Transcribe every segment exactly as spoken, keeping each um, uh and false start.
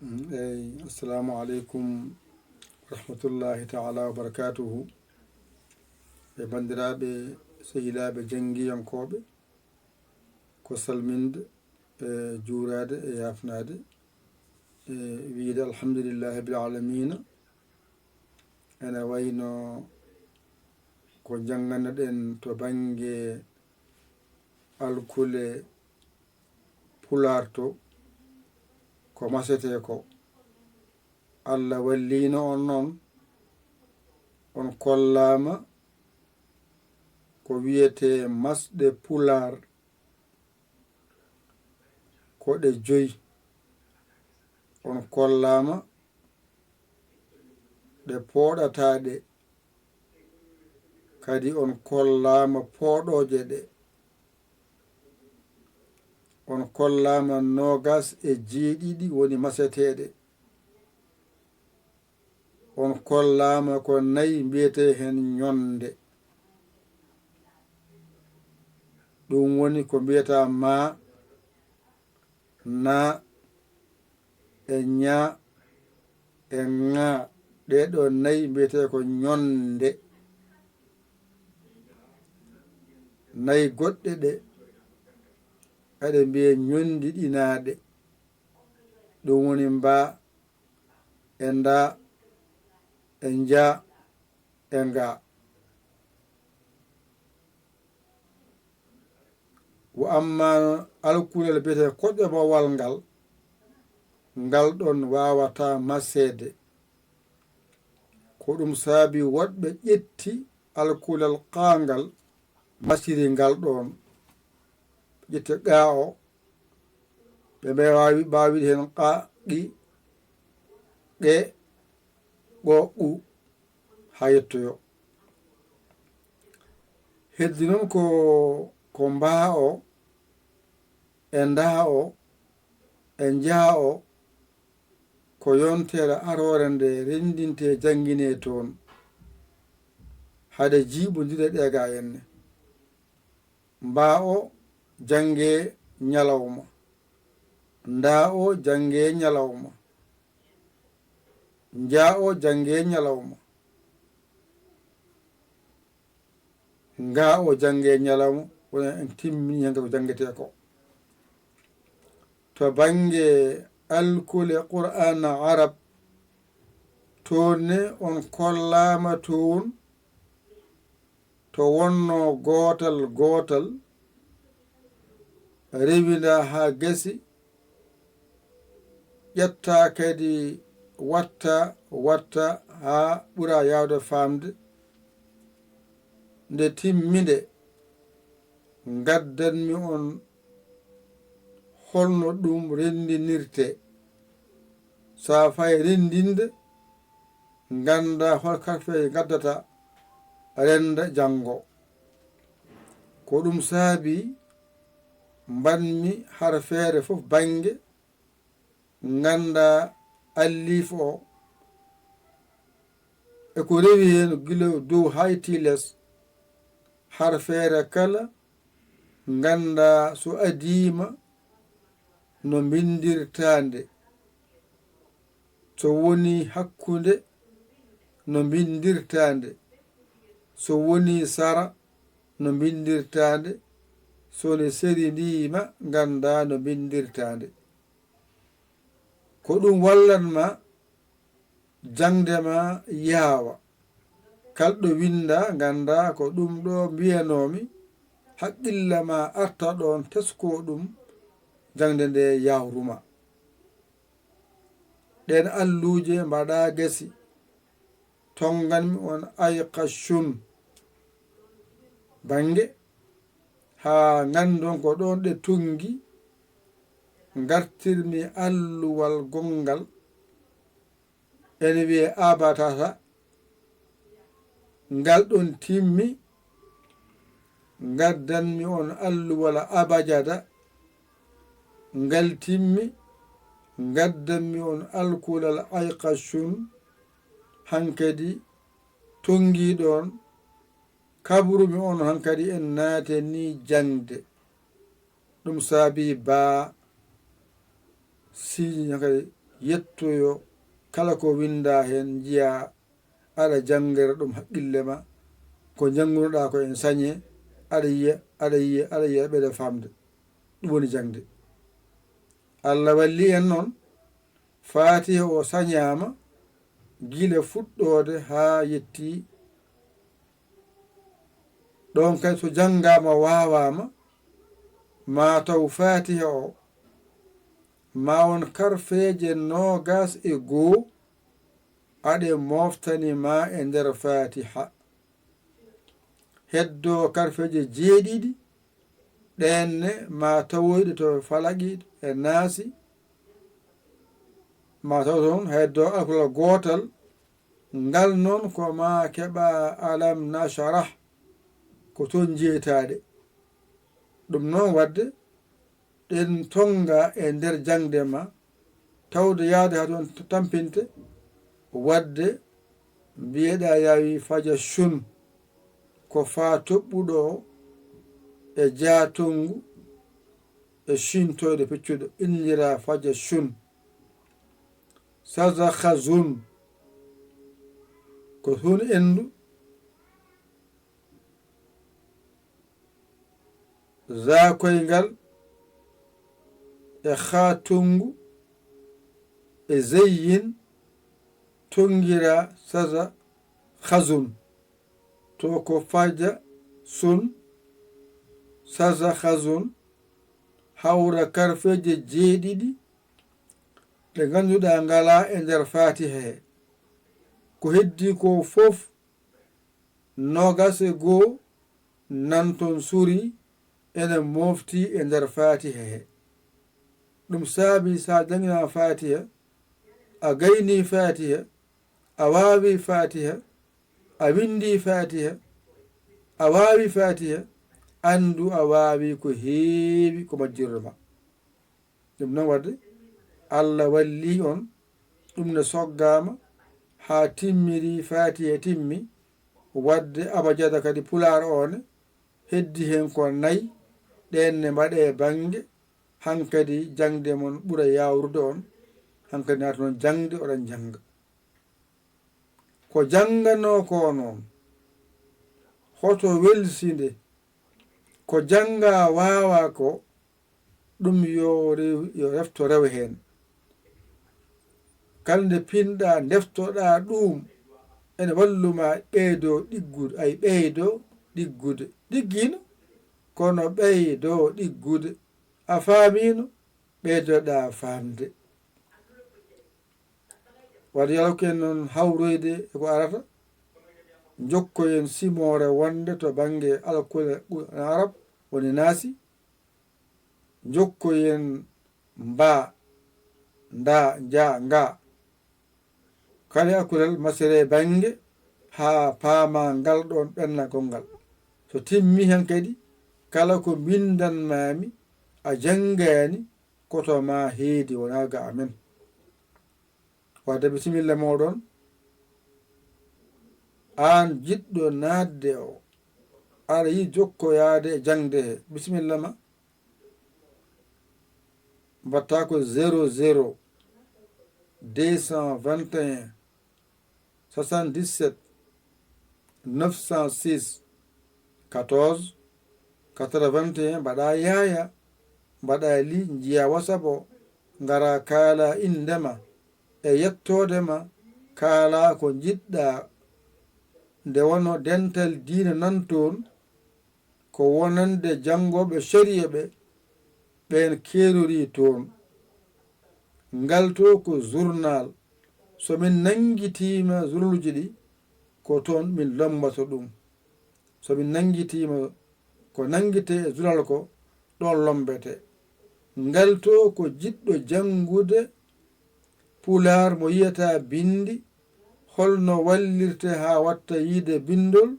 Mm, eyi, assalamu aleykum wa rahmatullahi taala wa barakatuhu. E banndiraaɓe, sehilaaɓe janngiyankooɓe, ko salminde, e juuraade, e yaafnaade, e wiyde alhamdulillahi rabbil alamina. Ene wayno ko njanngannoɗen to bannge alkule Pulaar to, ko masetee ko. Allah walliino on noon, on kollaama ko wiyetee masɗe Pulaar, ko ɗe joyi. On kollaama ɗe pooɗataa ɗe, kadi on kollaama pooɗooje ɗe. On kollaama noogas e jeeɗiɗi woni maseteeɗe. On kollaama ko nayi mbiyetee heen ñonde. Ɗum woni ko mbiyataa maa, naa, e ñaa, e ŋaa. Ɗee ɗoo nayi mbiyetee ko ñonde. Nayi goɗɗe ɗe, aɗe mbiyee ñondiɗinaaɗe. Ɗum woni mbaa, e ndaa, e njaa, e ngaa. Wa amma alkulel biyetee koƴƴowal ngal, ngal ɗon waawataa maseede. Ko ɗum saabi woɗɓe ƴetti alkulel qaangal, masiri ngal ɗon. Ƴetti qaa o, ɓe mbaawaa wi-, mbaawaa wiide heen qaa, qi, qe, qo, qu, haa yettoyoo. Heddi noon ko, ko mbaa o, e ndaa o, e njaa o, ko yontere aroore nde renndintee, jannginee toon, hade jiiɓondire ɗee gaa enne. Mbaa o janngee ñalawma. Ndaa o janngee ñalawma. Njaa o janngee ñalawma. Ngaa o janngee ñalawma, wona en timmini heen ko janngetee ko. To bannge alkule Qur'aana Arab, toon ne on kollaama toon to wonnoo gootal gootal, rewindaa haa gasi, ƴettaa kadi wattaa, wattaa haa ɓuraa yaawde faamde. Nde timmi nde, ngaddanmi on holno ɗum renndinirtee. So a fayi renndinde, nganndaa hol karfeeje ngaddata rennda janngo. Ko ɗum saabi mbaɗmi harfeere fof bannge, nganndaa alliif o, e ko rewi heen gila dow haa yettii les, harfeere kala nganndaa so adiima no mbinndirtaa nde, so wonii hakkunde no mbinndirtaa nde, so wonii sara no mbinndirtaa nde, so nde serindiima nganndaa no mbinndirtaa nde. Ko ɗum wallan ma jaŋde ma yaawa. Kala ɗo winndaa, nganndaa ko ɗum ɗo mbiyanoomi, haqqille ma arta ɗoon, teskoo ɗum, jaŋde nde yaawru ma. Ɗeen alluuje mbaɗaa gasi, tonnganmi on ayqacun bannge, haa nganndon ko ɗoon ɗe tonngi, ngartirmi alluwal gonngal, ene wiyee abatata, ngal ɗon timmi, ngaddanmi on alluwal abajada, ngal timmi, ngaddanmi on alkulal ayqacun, hankadi tonngi ɗoon, kabrumi on hankadi en naatanii jaŋde. Ɗum saabi baa siiñi hankadi yettoyo kala ko winndaa heen, njiyaa aɗa janngira ɗum haqqille ma, ko njanngunoɗaa ko en sañe, aɗa yiya, aɗa yiya, aɗa yiya, aɗa ɓeyda faamde. Ɗum woni jaŋde. Allah walli en noon, Faatiha o sañaama gila fuɗɗoode haa yettii. Ɗoon kadi so janngaama waawaama, maa taw Faatiha o, maa won karfeeje noogaas e goo aɗe mooftani ma e nder Faatiha. Heddoo karfeeje jeeɗiɗi ɗeen ne maa tawoyɗe to Falaqi e Naasi, maa taw toon heddoo alkulal gootal, ngal noon ko maa keɓa Alam Nasharah, ko toon jeytaaɗe. Ɗum noon waɗde, ɗeen tonnga e nder jaŋde ma, tawde yahde haa toon tampinte, waɗde mbiyeɗaa yaawi faja shun, ko faa toɓɓuɗo o e jaa tonngu e shin toyɗo peccuɗo, inndiraa faja shun. Saza khazun, ko hun enndu, za koyngal e khaa tonngu e zayyin, tonngiraa saza khazun. To ko faja sun, saza khazun, hawra karfeeje jeeɗiɗi ɗe ngannduɗaa ngalaa e nder Faatiha he. Ko heddii ko fof, noogaas e goo nan toon suri ene moofti e nder Faatiha he. Ɗum saabi so a jannginaama Faatiha, a gaynii Faatiha, a waawii Faatiha, a winndii Faatiha, a waawii Faatiha, anndu a waawii ko heewi ko majjirɗo ma. Ɗum noon waɗde, Allah wallii on, ɗum ne soggaama haa timmirii Faatiha timmi, waɗde abajada kadi Pulaar o ne, heddii heen ko nay, ɗeen ne mbaɗee bannge, hankadi jaŋde mon ɓura yaawrude on, hankadi naata noon jaŋde, oɗon jannga. Ko jannganoo ko noon, hoto welsi nde, ko janngaa waawaa ko, ɗum yo rew-, yo refto rew heen. Kala nde pinɗaa, ndeftoɗaa ɗuum, ene wallu ma ɓeydoo ɗiggude, ay ɓeydoo ɗiggude. Ɗiggiino, kono ɓeydoo ɗiggude. A faamiino, ɓeydoɗaa faamde. Waɗde yalko en noon hawroyde e ko arata, njokkoyen simoore wonde to bannge alkule Qur'aan Arab woni naasi, njokkoyen mbaa, ndaa, njaa, ngaa. Kala e kulol masere bannge haa paamaa ngal ɗoon ɓennagol ngal. So timmii heen kadi, kala ko mbinndan-maami a janngaani, ko to maa heedi, wonaa ga amen. Waɗde bisimilla mooɗon, aan jiɗɗo naatde o, aɗa yiɗi jokkoyaade e jaŋde he, bisimilla ma. Mbaɗtaa ko zéro zéro deux cent vingt et un soixante-dix-sept neuf cent six quatorze quatre-vingt-un, mbaɗaa yaaya, mbaɗaa li, njiyaa WhatsApp o, ngaraa kaalaa innde ma e yettoode ma, kaalaa ko njiɗɗaa, nde wonoo dental diine nan toon, ko wonande janngooɓe sariya ɓe, ɓeen keerorii toon. Ngal to ko journal. So min nanngitiima journalji ɗi, ko toon min lommboto ɗum. So min nanngitiima ko nanngitee e journal ko, ɗoon lommbetee. Ngal to ko jiɗɗo janngude Pulaar mo yiyataa binndi, hol no wallirtee haa watta yiyde binndol,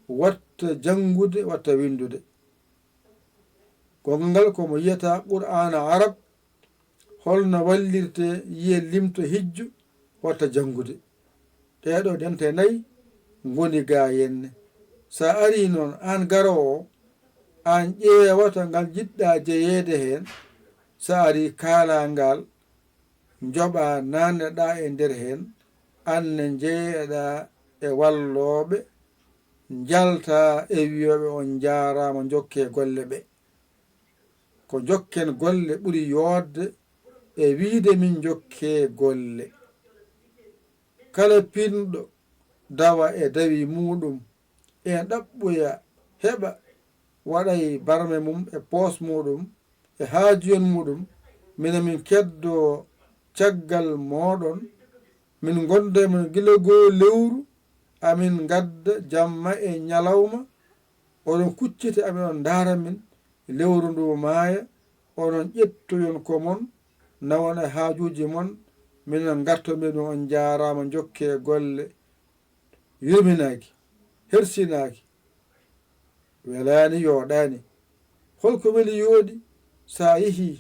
watta janngude, watta winndude? Goonga ngal ko mo yiyataa Qur'aana Arab, hol no wallirtee yiya limto hijju, watta janngude? Ɗee ɗoo dente nay ngoni ga henne. So a arii noon, aan garoowo o, aan ƴeewata ngal njiɗɗaa jeyeede heen. So a arii kaalaa ngal, njoɓaa naanneɗaa e nder heen, aan ne njeyeɗaa e wallooɓe, njaltaa e wiyooɓe on njaaraama njokkee golle ɓe. Ko njokken golle ɓuri yoodde e wiyde min njokkee golle. Kala pinɗo dawa e dawi muuɗum, e ɗaɓɓoya heɓa waɗay barme mum e poos muuɗum e haajuyen muuɗum, minen min keddoo caggal mooɗon, min ngonda e mon gila goo lewru, amin ngadda jamma e ñalawma, oɗon kuccita amin, oɗon ndaara min, lewru ndu maaya, oɗon ƴettoyon ko mon, nawon e haajuuji mon, minen ngartomin ɗum, on njaaraama, njokkee golle, yurminaaki, hersinaaki, welaani, yooɗaani. Holko weli yooɗi, so a yehii,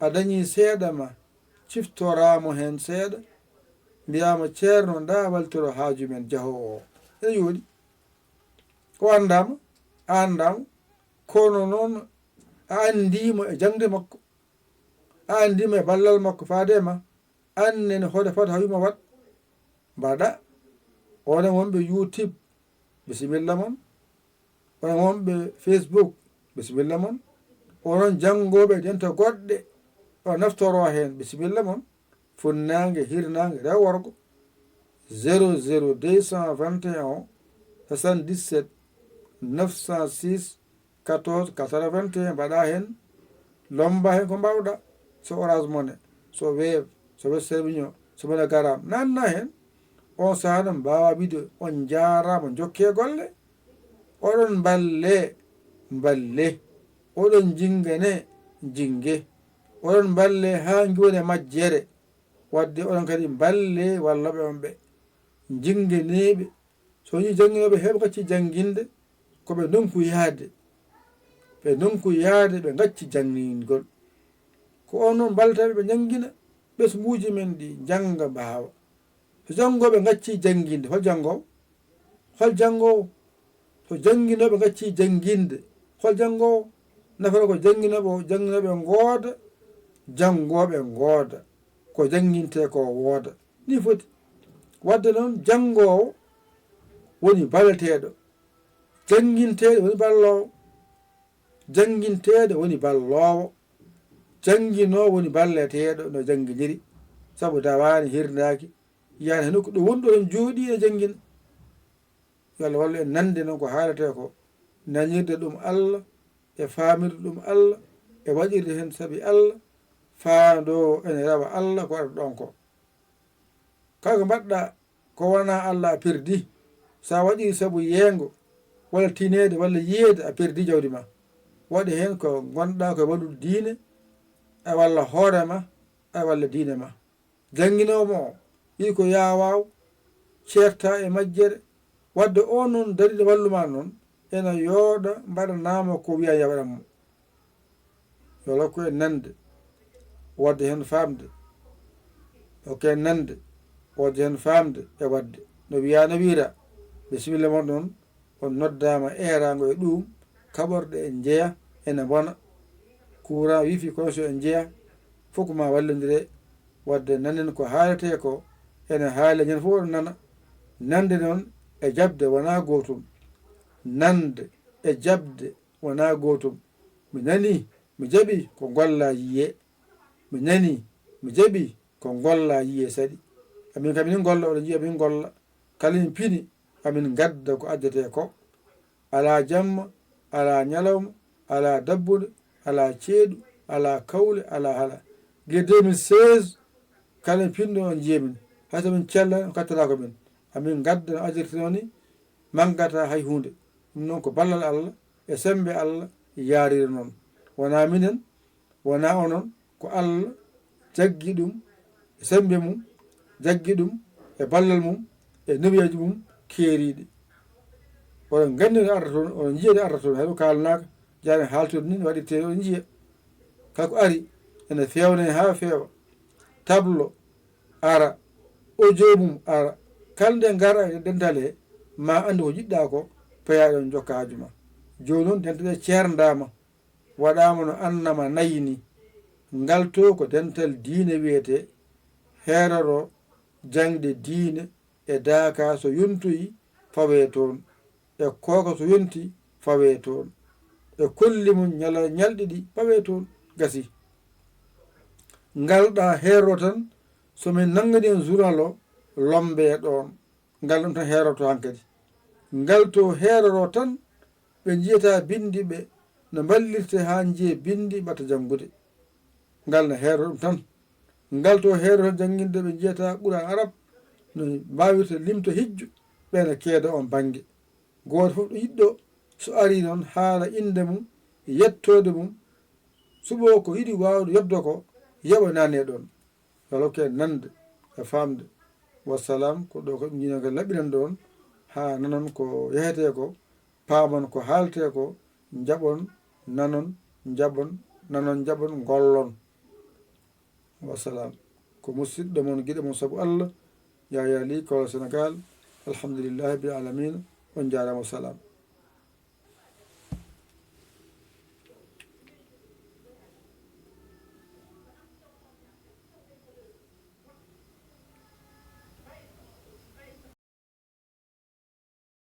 a dañii seeɗa ma, ciftoraama heen seeɗa, mbiyaama, "Ceerno, ndaa wallitoro haaju men jahoowo o." Ene yooɗi. O anndaama, a anndaama, kono noon a anndiimo e jaŋde makko, a anndiimo e ballal makko faade e ma, aan nene hoɗe fota hawima waɗ, mbaɗa. Onon wonɓe YouTube, bisimilla mon. Onon wonɓe Facebook, bisimilla mon. Onon janngooɓe dente goɗɗe, o naftoro heen, bisimilla mon. Funnaange, hirnaange, rewo worgo. Zéro zéro deux cent vingt et un, soixante-dix-sept, neuf cent six, quatorze quatre-vingt-un, mbaɗa heen, lommba heen ko mbaawɗa, so Orange Money, so Wave, so Western Union, so MoneyGram, nanna heen. On sahaa noon mbaawa wiide on njaaraama, njokkee golle. Oɗon mballe, mballe. Oɗon njinnganee, njinnge. Oɗon mballe haa ngiwone majjere. Waɗde oɗon kadi mballe wallooɓe on ɓe. Njinnganee ɓe. So wonii jannginooɓe heɓe ngacci jannginde, ko ɓe ndonku yahde. Ɓe ndonku yahde, ɓe ngacci janngingol. Ko on noon mballata ɓe, ɓe njanngina ɓesnguuji men ɗi, njannga, mbaawa. So janngooɓe ngaccii jannginde, hol janngoowo? Hol janngoowo? So jannginooɓe ngaccii jannginde, hol janngoowo? Nafata ko jannginooɓe, jannginooɓe ngooda, janngooɓe ngooda, ko janngintee ko wooda. Nii foti. Waɗde noon, janngoowo woni balleteeɗo, jannginteeɗo woni balloowo, jannginteeɗo woni balloowo, jannginoowo woni balleteeɗo no jannginiri, sabu dawaani, hirnaaki, yaani he nokku ɗo woni ɗo tan jooɗii ene janngina. Yo Allah wallu en nande noon ko haaletee ko, nanirde ɗum Allah, e faamirde ɗum Allah, e waɗirde heen sabi Allah, faandoo ene rewa Allah ko waɗata ɗoon ko. Kala ko mbaɗɗa ko wonaa Allah a perdii. So a waɗii sabu yeengo, walla tiineede, walla yiyeede, a perdii jawdi ma. Waɗi heen ko ngonɗaa ko e wallude diine, a walla hoore ma, a walla diine ma. Jannginoowo mo o, wiyi ko yaa waaw, ceertaa e majjere. Waɗde o noon dariiɗo wallu ma noon, ena yooɗa mbaɗanaa mo ko wiyaa yaa waɗan mo. Yo Allah hokku en nande, waɗde heen faamde. Hokke en nande, waɗde heen faamde e waɗde. No wiyaa, no wiyiraa, bisimilla mon ɗoon, on noddaama eeraango e ɗuum, kaɓorɗe en njeya, ene mbona, courant, wifi, connexion en njeya, fof ko maa wallondiree, waɗde nanen ko haaletee ko, ene haalee, ñande fof oɗon nana. Nande noon e jaɓde wonaa gootum. Nande e jaɓde wonaa gootum. Mi nanii, mi jaɓii, ko ngollaa yiyee. Mi nanii, mi jaɓii, ko ngollaa yiyee saɗi. Amin kam, min ngolla, oɗon njiya min ngolla. Kala min pini, amin ngadda ko addetee ko. Alaa jamma, alaa ñalawma, alaa dabbude, alaa ceeɗu, alaa kawle, alaa hala. Gila deux mille seize, kala pinɗo on njiya min. Hay so min cella, on kattanaa ko min. Amin ngadda no addirtee noon ni, manngataa hay huunde. Ɗum noon ko ballal Allah, e semmbe Allah, yaariri noon. Wonaa minen, wonaa onon, ko Allah jaggi ɗum, e semmbe mum, jaggi ɗum, e ballal mum, e nebiyaaji mum keeriiɗi. Oɗon nganndi no arata toon, oɗon njiya no arata toon, hay ɗo kaalanaaka, jaani haaltorde ni no waɗirtee, oɗon njiya. Kala ko ari, ene feewnee haa feewa. Tablo ara, audio mum ara, kala nde ngarɗaa e dental he, ma anndu ko njiɗɗaa ko, peyaa ɗoon njokka haaju ma. Jooni noon, dental ɗe ceerndaama, waɗaama no annama nayi ni. Ngal to ko dental diine wiyetee, heeroro jaŋde diine e daaka so yontoyi fawee toon, e kooka so yonti fawee toon, e kolli mum ñala ñalɗi ɗi fawee toon. Gasi. Ngal ɗa heeroro tan, so min nanngani on journal o, lombee ɗoon. Ngal ɗum tan heeroto hankadi. Ngal to heeroro tan, ɓe njiyata binndi ɓe no mballirte haa njiye binndi mbatta janngude. Ngal no heeroro ɗum tan. Ngal to heeroro jannginde ɓe njiyata Quraan Arab no mbaawirta limto hijju ɓe no keeda on bannge. Gooto fof ɗo yiɗɗo so ari noon haala innde mum, yettoode mum, suɓo ko yiɗi waawde yobde ko, yoɓa naane ɗoon. Yo Allah hokke en nande e faamde. Wassalam, ko ɗo ko ɗum ñiiñal ngal laɓɓinan ɗoon, haa nanon ko yahetee ko, paamon ko haaletee ko, njaɓon, nanon, njaɓon, nanon, njaɓon, ngollon. Wassalam. Ko musidɗo mon, giɗo mon sabu Allah, Yaya Ly, Kaolack, Sénégal. Alhamdulillahi rabbil alamina. On njaaraama, wassalam.